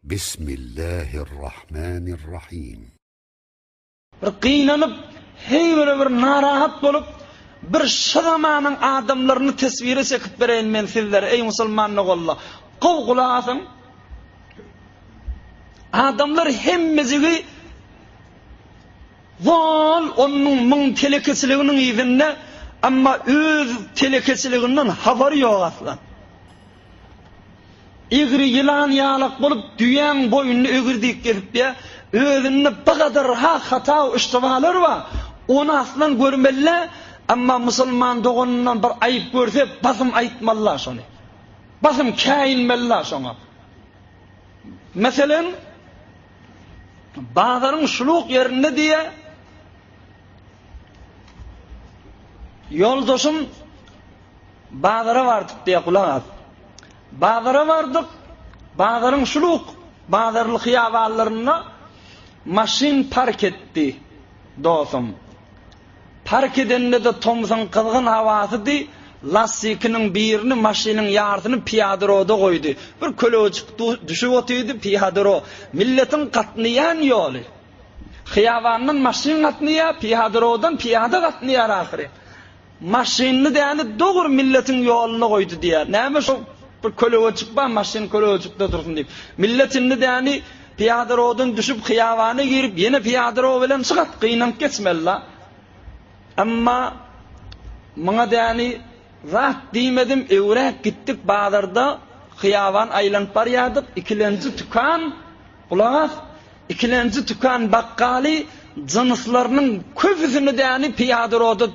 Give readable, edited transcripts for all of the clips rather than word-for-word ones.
Bismillahirrahmanirrahim. Bir gynanyp, heýwere bir narahat bolup, bir şu zamanyň adamlaryny teswire çekip bereýin men sizlere, eý musulman doganlar. Gowy gulak asyň. Adamlar hemmejigi Wol onuň muň telekeçiliginiň yzynda, emma öz telekeçiliginden habary ýok asla. Egri ýylan ýalak bolup düýäň boýnuny egri diýip gezipýä, özünde bir gadar ha hata we yştybalar bar, ony aslan görmeli-dä, emma musulman doganyndan bir aýyp görse basym aýtmaly-la şony. Basym käýinmeli-la şoňa. Meselem, Bazaryň şuluk ýerinde diýe ýoldaşym bazara bardyk diýe gulak as. Bazara bardyk, bazaryň şuluk bazarly hyýabanlarynda maşyn park etdi dosum. Park edende-de tomsuň gyzgyn hawasydy, lassikiniň birini maşynyň ýarsyny piýadroda goýdy. Bir kölegejik düşüp otyrdy, piýadro. Milletiň gatnaýan ýoly. Hyýabandan maşyn gatnaýar, piýadrodan piýada gatnaýar ahyry. Maşynyny däli dogry milletiň ýoluna goýdy diýýär. Näme şo bir kölegejik bar, maşyn kölegejikde dursun diýip. Millet indi däli Pyýadarodan düşüp hyýabana girip ýene pyýadaro bilen çygat gynanyp geçmeli-la. Emma muňa däni zat diýmedim, öwräk gitdik bazarda hyýaban aýlanyp barýardyk, ikilenji tükan, gulak as, ikilenji tükan bakgaly jynslarynyň köpüsini däni pyýadaroda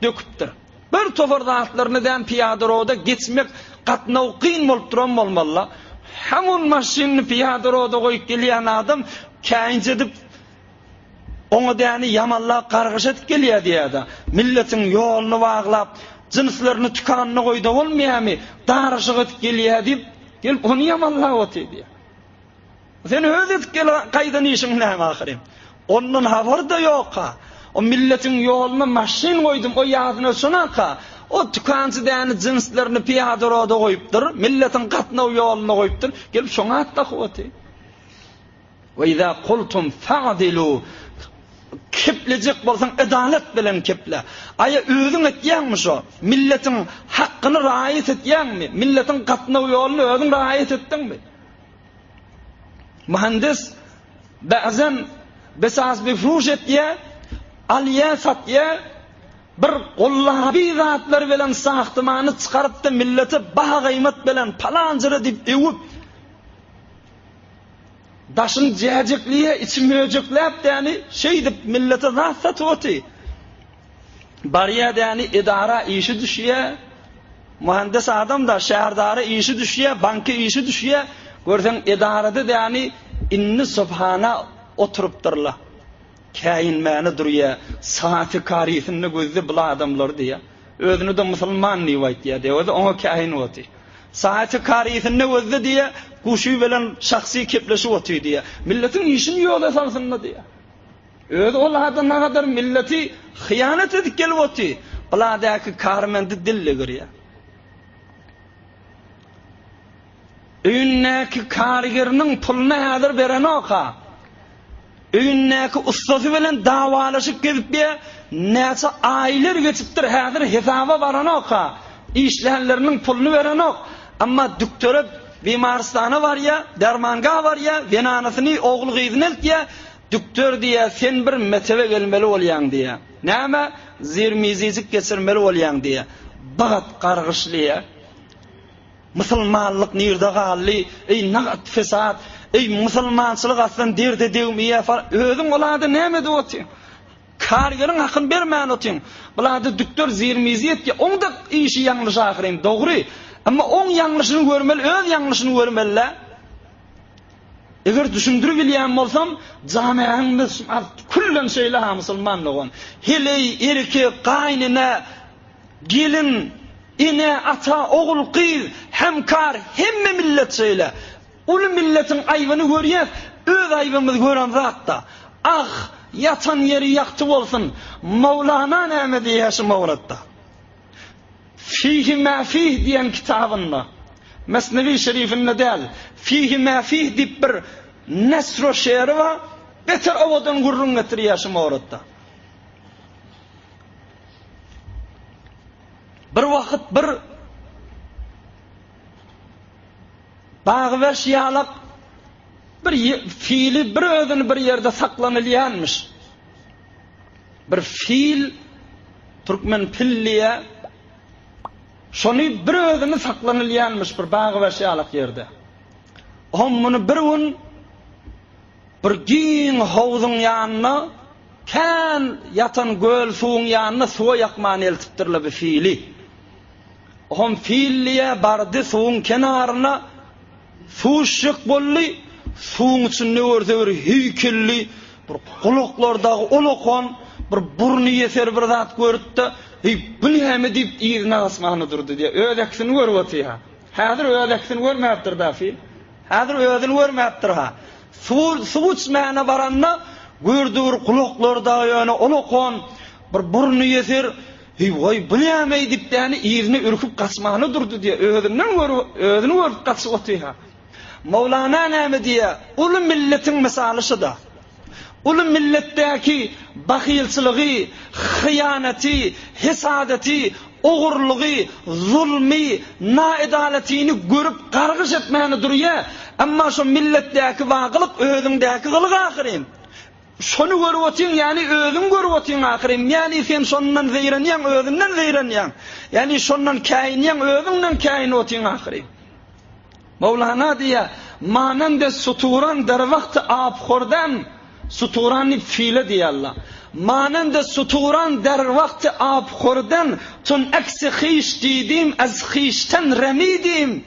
döküpdir. Bir topar zatlaryny däl pyýadaroda geçmek gatnaw kyn bolup duran bolmaly-la. Hamun maşynyny pyýadaroda goýup gelýän adam käýinç edip oňa däni ýamanlap gargyş edip gelýär diýýär-de. Milletiň ýoluny baglap, jynslaryny tükanyna goýda bolmaýarmy, daryşyk edip gelýär diýip, gelip ony ýamanlap otyr diýýär. Sen öz edip gel gaýdan işiň näme ahyryn? Ondan habar-da ýok-ha. O milletiň ýoluna maşyn goýdum, o ýadyna düşenok-ha. O tükançy däni jinslaryny pyýadaroda goýupdyr, milletiň gatnaw ýoluna goýupdyr. Gelip şoňa at dakyp otyr. We iza kultum fa'dilu. Keplejek bolsaň edalat bilen keple. Aýa özüň etýäňmi şo? Milletiň hakkyny raýat etýäňmi? Milletiň gatnaw ýoluny özüň raýat etdiňmi? Muhandis bäzem besaz bifruş etýär, alýar, satýar, bir gollaby zatlar bilen sahtymany çykaryp-da millete baha gyýmat bilen palanjyra diýip öwüp, daşyny jäjekleýär, içi möjekläp däni şeýdip millete zat satyp otyr. Barýar däni edara işi düşýär. Muhandes adam-da, şäherdara işi düşýär, banka işi düşýär. Görseň edarada däni indi subhana oturypdyrlar. Käýinmäne durýar. Saty karisinde gözde bul adamlar diýýär. Özüni-de musulman diýip aýtýar diýýär. Özi oňa käýinip otyr. Saty karisinde gözde diýýär, guşy bilen şahsy kepleşip otyr diýýär. Milletiň işini ýola salsyn-da diýýär. Özi ol adam nagadar milleti hyýanat edip gelip oty. Buladäki karmendi dille girýär. Öýündäki kargeriniň puluny häzir berenok-ha. Öýündäki ussasy bilen dawalaşyp gezip ýa näçe aýlar geçipdir häzir hesaba baranok-ha. Işlänleriniň puluny berenok. Emma dükdere bimarystana barýa, dermanga barýa, zenanasyny, ogul-gyzyny eltýä, Dükder diýýär, sen bir metebe gelmeli bolýaň diýýär. Näme? Zir-mizijik geçirmeli bolýaň diýýär. Bagat gargyşlyýar. Musulmanlyk nirde galdy? Eý, nagat fesat! Eý, musulmançylyk aslan derde degmeýär falan. Özüň ol ada näme edip otyň? Kargeriň hakyny bermän otyň. Bulada dükder zir-mizi etýär. Oň-da işi ýalňyş ahyryn, dogry. Emma oň ýalňyşyny görmeli, öz ýalňyşyny görmeli-dä. Eger düşündirip bilýän bolsam, jamiäňde küllen şeýle ha musulman dogan. Heleý, erkek, gaýynene, gelin, ene, ata, ogul, gyz, hemkar, hemme millet şeýle. Uly milletiň aýbyny görýäs, öz aýbymyzy gören zatda. Ah, ýatan ýeri ýagty bolsun. Mowlana näme diýýär şu mowratda? Fihi ma fih diýen kitabynda. Mesnewi şerifinde däl, Fihi mä fih diýip bir nesr şeri bar, beter owadan gürrüň getirýär şu mowrutda. Bir wagt bir Bagybeş ýalak bir fili bir özüni bir ýerde saklanylýanmyş. Bir fil türkmen pil diýýär. Şony bir özüni saklanylýanmyş bir bagybeş ýalak ýerde. Ohm muny bir gün bir giň howzuň ýanyna kän ýatan göl suwuň ýanyna suwa ýakman eltipdirler bu fili. Ohm filliýe bardy suwuň kenaryna, suw içjek boldy, suwuň içinde görse bir heýkelli, bir gulaklary dagy ulakan, bir burny ýeser bir zat görüpdi. Heý, bu näme diýip yzyna gaçmana durdy diýýär. Öz eksini görüp otyr-ha. Häzir öz eksini görmäpdir-dä fil. Häzir özüni görmäpdir-ha. Suw, suw içmäne baranda gördi bir gulaklary dagy ýöne ulakan, bir burny ýeser, Heý, waý, bu näme-eý diýip däni yzyna ürküp gaçmana durdy diýýär. Özünden görüp, özüni görüp gaçyp otyr-ha. Mowlana näme diýýär? Uly milletiň mysaly şuda. Uly milletdäki bahylçylygy, hyýanaty, hesadaty, ogurlygy, zulmy, naedalatyny görüp gargyş etmäne durýar. Emma şo milletdäki bar gylyk özüňdäki gylyk ahyryn. Şony görüp otyň, ýagny özüň görüp otyň ahyryn, ýagny sen şondan zeýrenýäň, özünden zeýrenýäň. Ýagny şondan käýinýäň, özüňden käýinip otyň ahyryn. Mowlana diýýär, Manande suturan der wagty ab hordem, suturan diýip file diýýärler. Manande suturan der wagty ab horden, çun eksi hyş diýdim, ez hyşten remidim.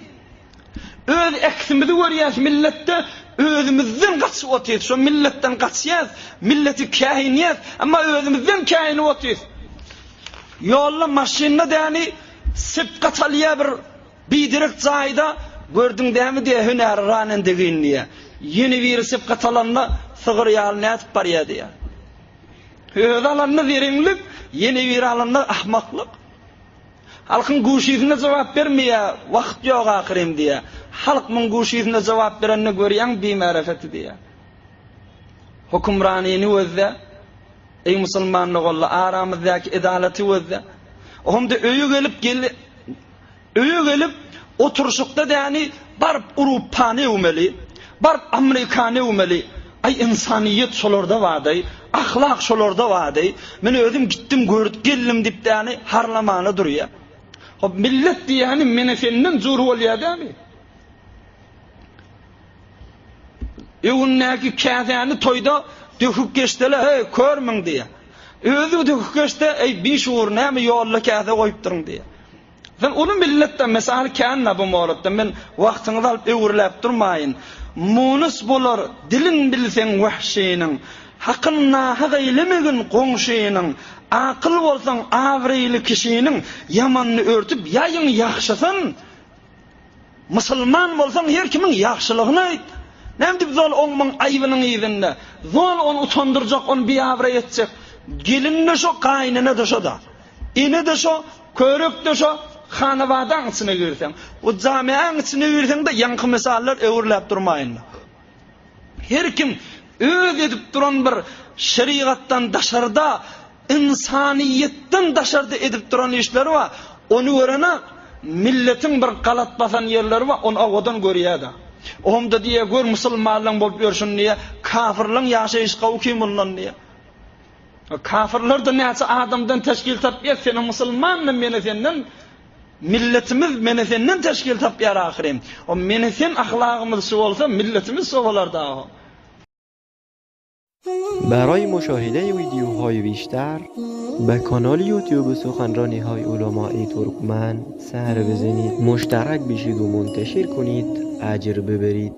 Öz eksimizi görýäs milletde, özümizden gaçyp otyrys, şo milletden gaçýas, milleti käýinýäs, emma özümizden käýinip otyrys. Ýolda maşynda däni sypga çalýar bir biderek jaýda, gördüň dämi diýýär, hünäri ranendegin diýýär. Ýene biri sypga çalanda sygyr ýaly nädip barýar diýýär. Özi alanda zereňlik, ýene biri alanda ahmaklyk. Halkyň guşysyna jogap bermeýär, wagt ýok ahyryn diýýär. Halk muň guşysyna jogap berende görýäň bimärefeti diýýär. Hökümranyny gözle, eý musulman doganlar, aramyzdaky edalaty gözle. Ohamda öýe gelip gel öýe gelip oturyşykda däni baryp Urupany öwmeli, baryp Amrikany öwmeli. Aý ynsanyýet şolarda bardaý, ahlak şolarda bardaý. Men özüm gitdim görüp geldim diýip däni harlamana durýa. Hop millet diýýäni mene senden jur bolýa dämi? Öňündäki käsäni toýda döküp geçdele, heý körmüň diýýä. Özi döküp geçse, eý bişugur näme ýolda käse goýupdyryň diýýä. Sen uly milletden mysal kända bu moratda men wagtyňyzy alyp öwürläp durmaýyn. Munys bolar dilin bilseň wahşynyň, Hakyn nahak eýlemegin goňşynyň, Akyl bolsaň abraýly kişiniň, Ýamanyny örtüp ýaýyň ýagşysyn. Musulman bolsaň her kimiň ýagşylygyny aýt. Näme diýip zol oň muň aýbynyň yzynda. Zol ony utandyrjak, ony biabraý etjek. Gelin-de şo, gaýynene-de şo-da. Ene-de şo, körek-de şo, hanabadaň içine girseň, bu jamiaň içine girseň-de ýaňky mysallar öwürläp durmaýyn. Her kim öz edip duran bir şerigatdan daşarda, ynsanyýetden daşarda edip duran işleri bar. Ony görenak, milletiň bir galat basan ýerleri bar, ony owadan görýär-de. Onda diýýär, gör musulmanlaň bolup ýörşüni diýýär, kafirleň ýaşaýşy gowy ki mundan diýýär. Kafirler-de näçe adamdan teşkil tapýar, senem musulmanmy, meni senden milletimiz meni senden teşkil tapýar ahyryn. O meni sen ahlagymyz şu bolsa, milletimiz şo bolar dagy. برای مشاهده ویدیوهای بیشتر به کانال یوتیوب سخنرانی های علمای ترکمن سر بزنید مشترک بشید و منتشر کنید اجر ببرید.